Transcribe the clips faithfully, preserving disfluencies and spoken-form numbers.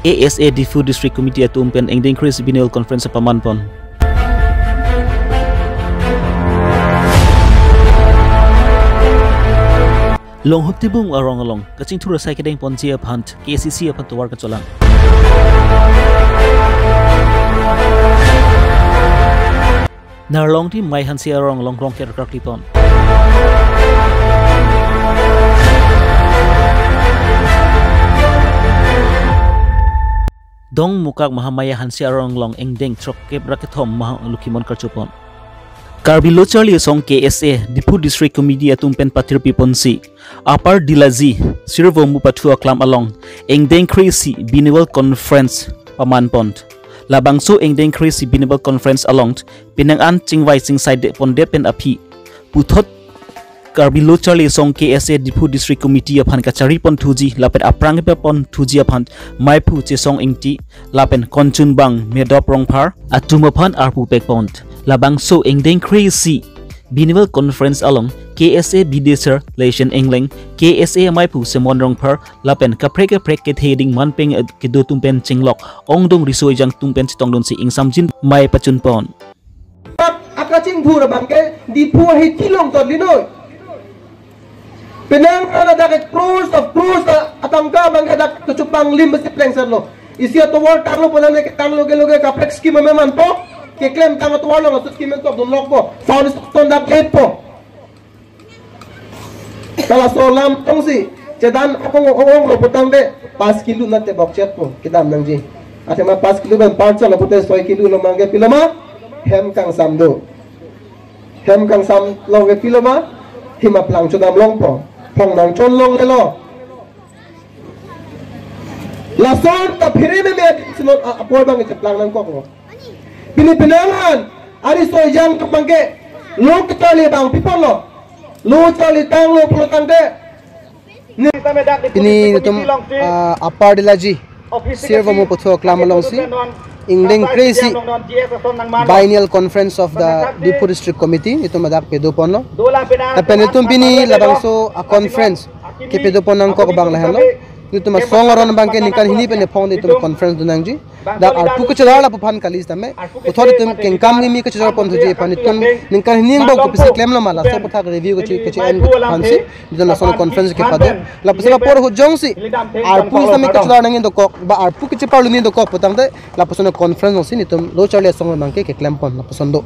K S A Diphu District Committee atum pen ingdeng kre-isi Biennial Conference paman pon. Longhop Tebung arong along kachingthur asai kedeng ponji aphan K C C aphan tovar kacholang. Narlong Timei Hanse arong along rong kerkrak lipon. Dongmukak Mahamaya Hanse arong along ingdeng throkkep ra kethom Maha Lokhimon karchopon. Karbi Lo Charli Asong K S A Diphu District Committee atum pen pathir piponsi Upper Dilaji Sirvomu Pathu Aklam along ingdeng kre-isi Biennial Conference paman pon. Labangso ingdeng kre-isi Biennial Conference along penang an chingvai chingsai de pondet pen aphi puthot Karbi Lo Charli Asong K S A Diphu District Committee aphan kachari pon thuji lapen aphrang pe pon thuji aphan Maiphu Chesong Ingti lapen Konchunbang Medop Rongphar atum aphan arpu pekpon. Labangso ingdeng kre-isi Biennial Conference along K S A Bidesar Lesion Engleng, K S A Maiphu Semon Rongphar lapen kaprek kaprek kethe ding manpeng kedo atum pen chinglok ongdung riso ejang atum pen chetongdunsi ingsamjin mei pachunpon. Akachingthur abangke Diphu ahi thilong tot linoi. Penang an adak crores of crores a-, atangka abangke adak kechupang lim besi plengser lo. Isi atovar tanglo pulang ne tanglo ke loge kaprek scheme amen manpo. Keklem tang atovar lo laso scheme tok dun lokpo. Foundation dak etpo. Kalaso alam tongsi chedan akong ong ong lo putangte pas kilo nat tebok chetpo kedam nangji. Athema pas kilo pen parcha lo pute soi kilo lo mangke pilo ma hem kangsam do. Hem kangsam lo ke pilo ma hima plang chodam longpo. Phong nangchon longlelo. Lason ta phere meme adim si non a-, apor abang cheplang nangkoklo. Pini penang an ariso ejang abangke lo kecharli abang piponlo. Lo charli tanglo pulotangte. Pini netum, ah, Upper Dilaji Sirvomu Pathu Aklam alongsi ingdeng kre-isi Biennial Conference of the Diphu District Committee netum adak pedoponlo. Lapen netum pini labangso a-conference kepedo pon nangkok abang lahenlo. Netum asong aron abangke ningkan hini pen ephong netum conference do nangji. Dak arpu kachelar lapu aphan kali sitame. Puthot netum kengkam kimi kachelar pon thuji aphan netum ningkan hini angbong kopisi klemlo ma laso aputhak review kachi kachi en aphansi. Netum lason conference kepado. Lapuson apor ahut jongsi arpu sitame kachelar nangji dokok ba arpu kacheparlu nangji dokok putangte lapuson conference alongsi netum Lo Charli Asong abangke keklem pon lapuson do.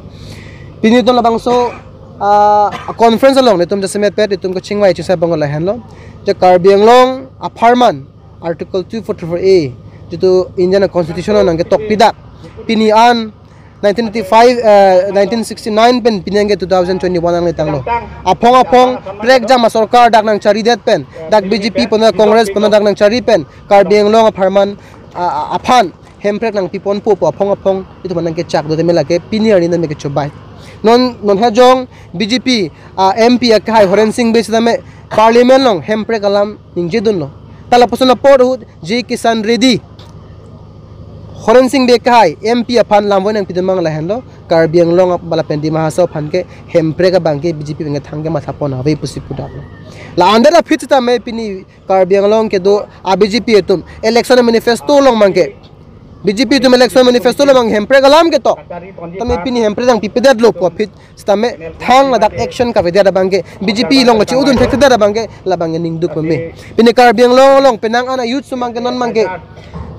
Pini netum labangso, ah, conference along netum jasemet pet netum kachingvai chingsai abang lahenlo. Je Karbi Anglong apharman Article two forty-four A, jitu Indian Constitution nangketok pidak. Pini an nineteen eighty-five, eh, nineteen sixty-nine pen pini an ke two thousand twenty-one ang letanglo. Aphong aphong prekjam asorkar dak nangcharidet pen, dak B J P pona Congress pona dak nangchari pen Karbi Anglong apharman, ah, ah, aphan hemprek nangpiponpo pu aphong aphong netum nangkechak do tame lake pini arni name kechobai. Non non hajong B J P, ah, M P akehai Horen Sing Bey sitame Parliament along hemprek alam ningjedunlo. Ta lapuson apor ahut J Kishan Reddy Horen Sing Bey akehai M P aphan lamvoi nangpidun mang lahenlo. Karbi Anglong ap-, bala pen Dima Hasao aphan ke hemprek abangke B J P abangke thangke mathapon ave pusi pudaklo. La-an dak aphi sitame pini Karbi Anglong kedo a-B J P atum election manifesto along abangke B J P atum election manifesto along abang hemprek alam ketok. Tame pini hemprek nangpipedetlo pu aphi sitame thang ladak action kavedet abangke B J P along kachi-odun thekthedet abangke labangke ningduk meme. Pini Karbi Anglong along penang an a-youth sum abangke non abangke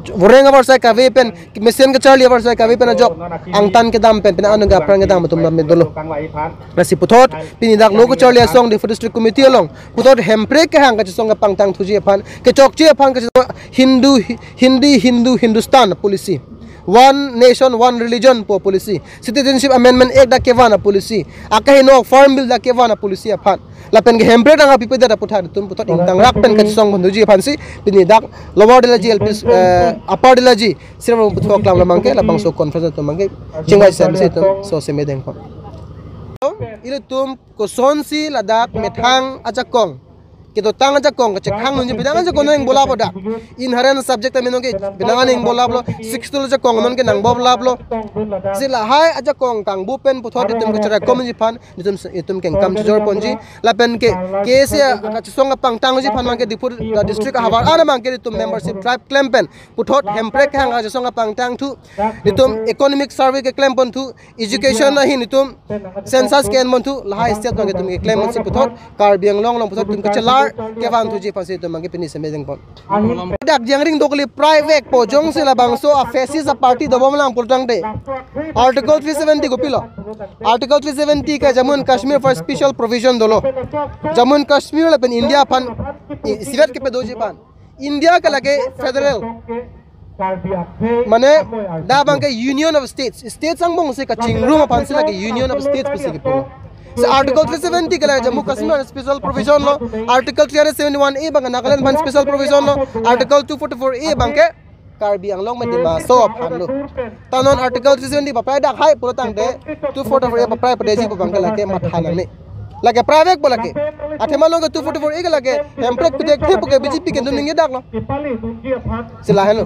voreng avarsai kave pen mesen kacharli avarsai kave pen ajok angtan kedam pen penang an anke aphrang kedam atum dam dolo. Lasi puthot pini dak Lo Kacharli Asong Diphu District Committee along puthot hemprek kehang kachesong kepangtang thuji aphan, kechokche aphan kachesong Hindu, Hindi, Hindu, Hindustan policy, one nation, one religion pu policy, Citizenship Amendment Act dak kevan a policy, akeheno Farm Bill dak kevan a policy aphan lapen ke hemprek nangpipedet aputhak netum puthot ingtangrak pen kachesong pon thuji aphansi pini dak Lower Dilaji L P, eh, Upper Dilaji Sirvomu Pathu Aklam along abangke labangso conference atum abangke chingvai semsi netum so seme dengpon. Ilitum kosonsi ladak methang ajakong kedotang ajakong kachekhang nunji penang ajakong nang bolap dak. Inherent subject tame nonke penang nang bolaplo. Six to ajakong nonke nang bolaplo. Si lahai ajakong kangbu pen puthot itum kacherakomji aphan itum itum kengkam chejor ponji. Lapen ke KSA kachesong apangtangji aphan abangke Diphu district ahavar an abangke itum membership drive klem pen puthot Hemprek kehang kachesong apangtangthu, itum economic survey keklem ponthu, education ahin itum census ke-en ponthu, lahai state abangke itum keklem ponsi puthot Karbi Anglong along puthot itum kachelar kevanthuji aphansi itum abangke pini seme jeng pon. Dak jangring dokli private po jongsi labangso a fascist a party dobom lang pulotangte Article three seventy kopilo? Article three seventy ke Jammu and Kashmir for special provision dolo. Jammu and Kashmir lapen India aphan i- isivet kepadoji aphan. India ke lake federal. Mane dak abangke Union of States. States angbongsi kachingrum aphansi lake Union of States pusi kepu. Si Article three seventy ke lake Jammu Kashmir special provision lo. Article three hundred seventy-one A abangke Nagaland aphan special provision lo. Article two forty-four A abangke Karbi Anglong mate Dima Hasao aphan lo. Ta non Article three seventy papai dak hai pulotangte two forty-four A papai padeji pu abangke lake matha nangne. Lake private po lake. Athema along ke two forty-four A ke lake Hemprek pidek the pu ke BJP ke dun ningje dak lo. Si lahelo.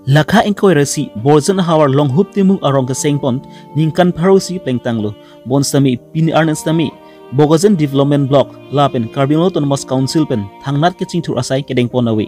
Lakha ingkoi ra isi Bokajan ahavar Longhup Timung arong keseng pon ningkan pharo isi plengtanglo. Bonsitame pini arni sitame Bokajan Development Block lapen Karbi Anglong Autonomous Council pen thangnat kachingthur asai kedeng pon ave.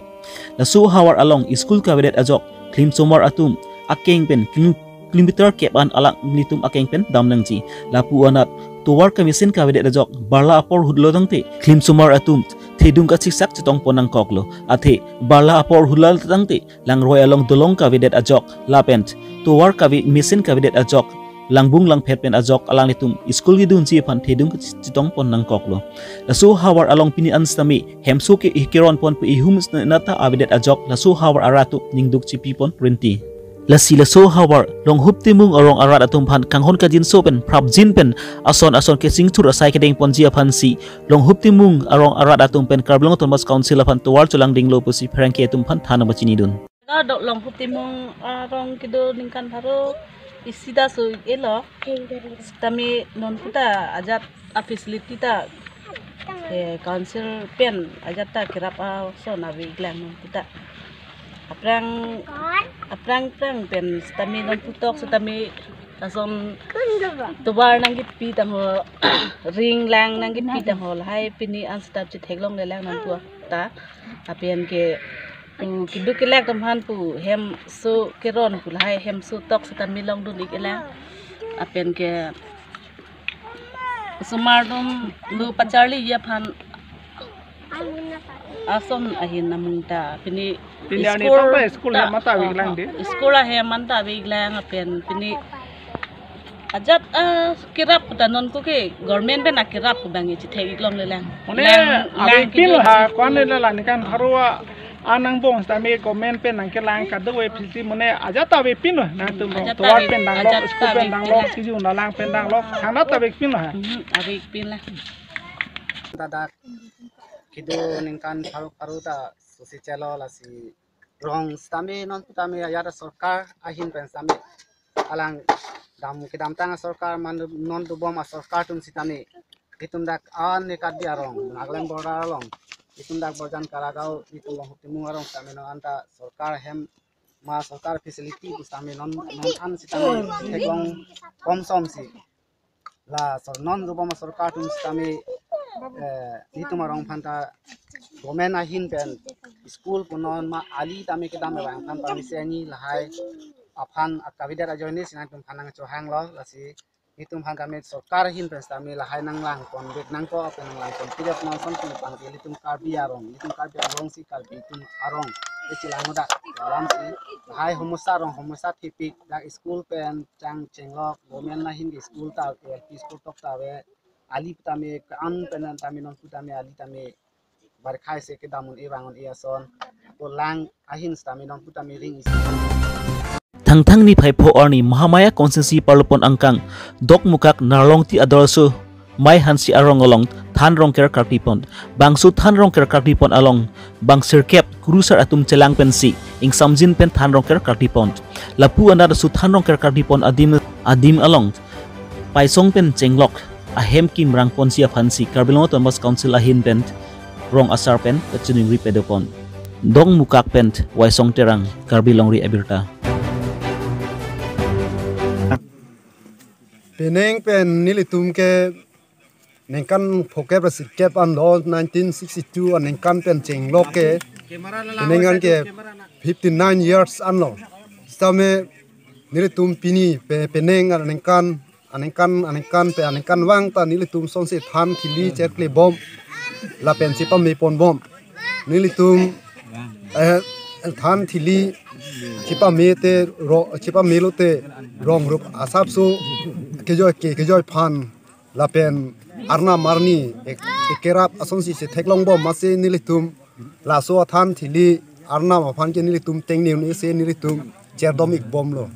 Laso ahavar along school kavedet ajok klimsomar atum akeng pen klim- kilometer kep an alanglitum akeng pen dam nangji. Lapu anat tovar kemesen kavedet ajok barla apor hutlo tangte klimsomar atum thedung kachiksak chetong pon nangkoklo. Athe barla apor hutlo tangte langroi along dolong kavedet ajok lapen tovar kave- mesen kavedet ajok langbung langphet pen ajok alanglitum school kedunji aphan thedung kachitong pon nangkoklo. Laso ahavar along pini an sitame hemso ke keron pon pu ihum sna ta avedet ajok laso ahavar arat atum ningduk chipi pon printi. Lasi laso ahavar Longhup Timung arong arat atum aphan kanghon kajinso pen prapjin pen ason ason kachingthur asai kedeng ponji aphansi Longhup Timung arong arat atum pen Karbi Anglong Autonomous Council aphan tovar cholangdinglo pusi pherangke atum aphan than pachinidun. Ka do Longhup Timung arong kedo ningkan pharo isi ta su elo. Sitame non puta ajat a facility ta, eh, council pen ajat ta kerap ason ave iklang non puta. Aphrang aphrang aphrang pen sitame non putok sitame lason tovar nangkepi tangho, ring lang nangkepi tangho lahai pini an sitame chetheklongle lang non puta. Lapen ke, mm, keduk kelek atum aphan pu hemso keron pu lahai hemso tok sitame longdun ik lang. Lapen ke osomar atum lo pacharliji aphan ason ahin amung ta pini. Pini arni school tangte school ta, hem anta ave iklang de. School ahem anta ave iklang lapen pini ajat, ah, kerap ta non ko ke government pen akerap ko abang chethek iklongle lang. Mane lang, ave lang pinlo kedun ha, ko-an le la ningkan pharo a-an angbong sitame government pen nangkelang kado ave pisi mane ajat ta ave pinlo nangtum rong. Ajat ta tovar ave, pen danglok, ajat ta school ave pen danglok, pinlo. Kejun dalang pen danglok, thangnat ta ave pinlo ha. Mhm, ave pinlo. Ladak kedo ningkan pharo pharo ta susi chelo lasi rong sitame non sitame ajat sorkar ahin pen sitame alang dam kedamtang asorkar mane non dobom asorkar atum sitame itum dak an ne Karbi arong Nagaland border along itum dak Bokajan Karagaon itum Longhup Timung arong sitame non anta sorkar hem ma sorkar facility pu sitame non non an sitame theklong komsom si. Laso non dobom asorkar atum sitame, eh, itum arong aphan ta government ahin pen school pu non ma ali tame kedam abang aphan permission ni lahai aphan akavedet ajoine si nangtum aphan nangchohanglo lasi itum aphan tame sorkar ahin pen sitame lahai nanglang pon bek nangkok ape nanglang pon pidep non son tum pang itum Karbi arong itum Karbi arong si Karbi itum arong kechelang udak alam si lahai homosa arong homosa thipik dak school pen chang chenglok government ahin ke school ta L P school tok ta ave ali tame an pen tame non pu tame ali tame barkhai se kedam un-e vang un-e ason ko lang ahin sitame non pu tame ring isi. Thangthang niphai pho arni Mahamaya constituency parlopon angkang Dokmukak Narlongti Adarsho Mai Hanse arong along than rongker karkli pon. Bangso than rongker karkli pon along bang sirkep kurusar atum chelang pensi ingsamjin pen than rongker karkli pon. Lapu anat aso than rongker karkli pon adim adim along paisong pen chenglok ahem kimrang ponsi aphansi Karbi Anglong Autonomous Council ahin pen rong asar pen kachiningri padopon. Dongmukak pen Waisong Terang, Karbi Longri Abirta. Penang pen nelitum ke ningkan phokep ra sirkep anlo, nineteen sixty-two aningkan pen chenglok ke, penang an ke fifty-nine years anlo. Sitame nelitum pini pe-, penang aningkan, aningkan, aningkan pe, aningkan vang ta nelitum sonsi than thili cherkle bom lapen chepame pon bom. Nelitum, eh, than thili chepame te ro-, chepame lote rong rup asapso kejoi ke, kejoi aphan lapen arnam arni ek-, ekerap asonsi si theklong bom, masi nelitum laso athan thili arnam aphan ke nelitum tengne un-e si nelitum cherdom ik bomlo.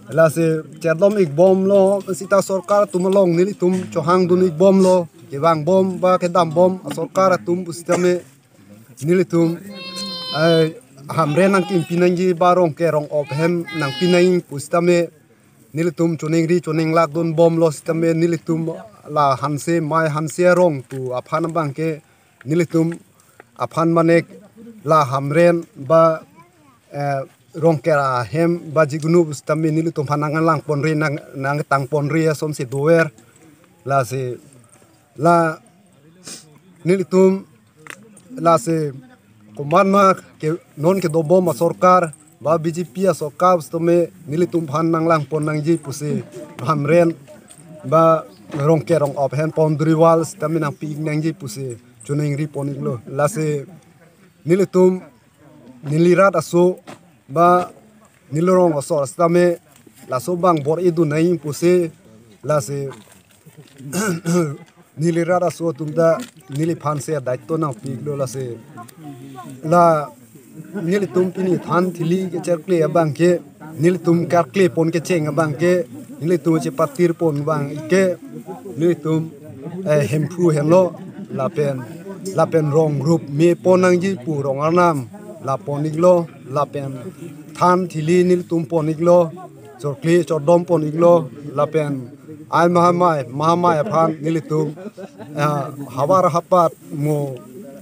Lasi cherdom ik bomlo, sita sorkar atum along nelitum chohang dun ik bomlo, kevang bom ba kedam bom asorkar atum pusitame nelitum, eh, Hamren nangkimpi nangji ba Rongker Rong-op ahem nangpi nang pusitame nelitum choningri choninglak dun bomlo, sitame nelitum la Hanse, Mai Hanse arong pu aphan abang ke nelitum aphan manek la Hamren ba, eh, Rongker ahem ba jigunu pusitame nelitum aphan nanglang ponri, nang, nangtang ponri asonsi dover. Lasi la nelitum lasi komat ma ke non kedo bom asorkar ba B J P asorkar sitame nelitum aphan nanglang pon nangji pusi Hamren ba Rongker Rong-op ahem boundary wall sitame nangpi ik nangji pusi choningri pon iklo. Lasi nelitum neli rat aso ba neli rong asor sitame laso abang bor-i dun nangji pusi, lasi neli rat aso atum ta neliphan si daito nangpi iklo. Lasi la nelitum pini than thili kecherkle abang ke, nelitum karkle pon kecheng abang ke, nelitum chepatir pon abang ke nelitum, eh, Hemphu henlo lapen, lapen rong rup me pon nangji pu rong arnam la pon iklo, lapen than thili nelitum pon iklo, chorkli chordom pon iklo, lapen ai Mahamai, Mahamai aphan nelitum, eh, havar hapat mo,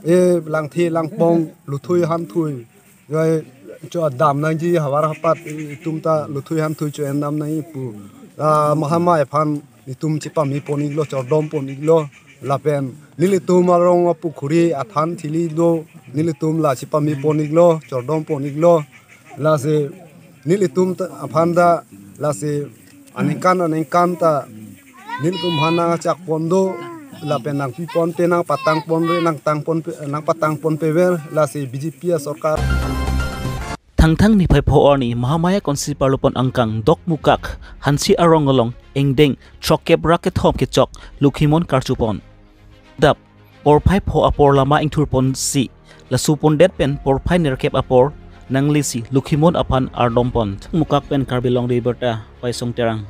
eh, langthe langpong, luthui hanthui, joi cho dam nangji havar hapat itum ta luthui hanthui cho endam nangji pu, ah, Mahamai aphan nelitum chepame pon iklo, chordom pon iklo, lapen nelitum arong apukhuri athan thili do, nelitum la chepame pon iklo, chordom pon iklo. Lasi nelitum ta aphan ta lasi aningkan aningkan ta nelitum aphan nangchak pon do, lapen nangpi ponpe, nangpatang ponpe, nangtang ponpe, nangpatang ponpe ver, lasi B J P asorkar. Thangthang niphai pho arni Mahamaya konsi parlopon angkang Dokmukak Hanse arong along ingdeng throkkep ra kethom kechok Lokhimon karchupon. Dap porphai pho apor lama ingthurponsi laso pondet pen porphai nerkep apor nanglesi Lokhimon aphan ardompon. Mukak pen Karbi Longri Abirta, Waisong Terang.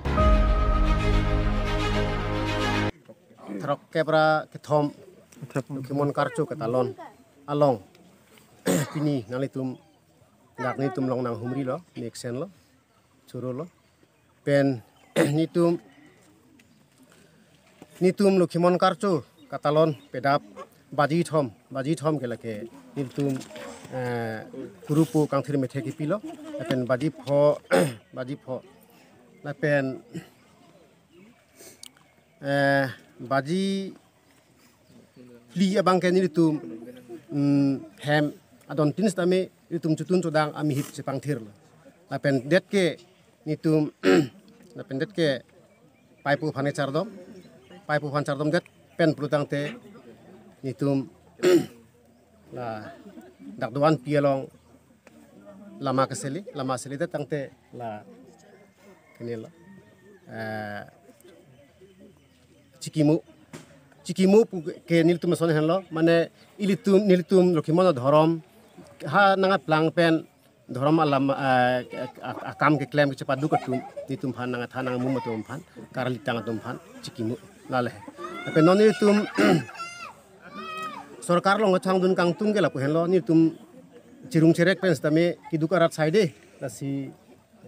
Throkkep ra kethom Lokhimon karcho katalon along pini nanglitum dak nelitum along nanghumrilo, mek senlo, chorolo. Pen nelitum, nelitum Lokhimon karcho katalon pedap baji thom, baji thom ke lake nelitum, eh, kurupu kangthir methe kepilo, lapen baji pho, baji pho, lapen, eh, baji phli abang ke nelitum, mm, hem adon tin sitame nelitum chotun chodang amihip chepangthirlo. Lapen det ke nelitum, lapen det ke paipo aphan chardom, paipo aphan chardom det pen pulotangte nelitum la dak doan pi along lama keseli, lama seli det tangte la kenelo, eh, chikimu, chikimu pu ke nelitum ason henlo, mane ilitum, nelitum Lokhimon adhorom ha nangplang pen dhorom alam, eh, a-, a-, akam keklem kechepaduk atum nelitum aphan, nangthan nangmum atum aphan, karli tang atum aphan chikimu lale. Lapen non nelitum sorkar along kachangdun kangtung ke lapu henlo, nelitum chirung cherek pen sitame keduk arat saide, lasi,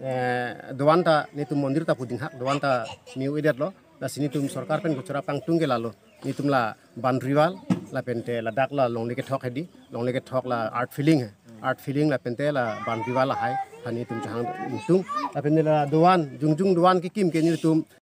eh, doan ta nelitum mondir ta puding hak, doan ta miu edet lo. Lasi netum sorkar pen kachora pangtung ke lalo, netum la boundary wall, lapente ladak la longle kethok hedi, longle kethok la earth filling he, earth filling lapente la boundary wall lahai, ha netum chehang ingtung, lapente la doan, jongjong doan kekim ke netum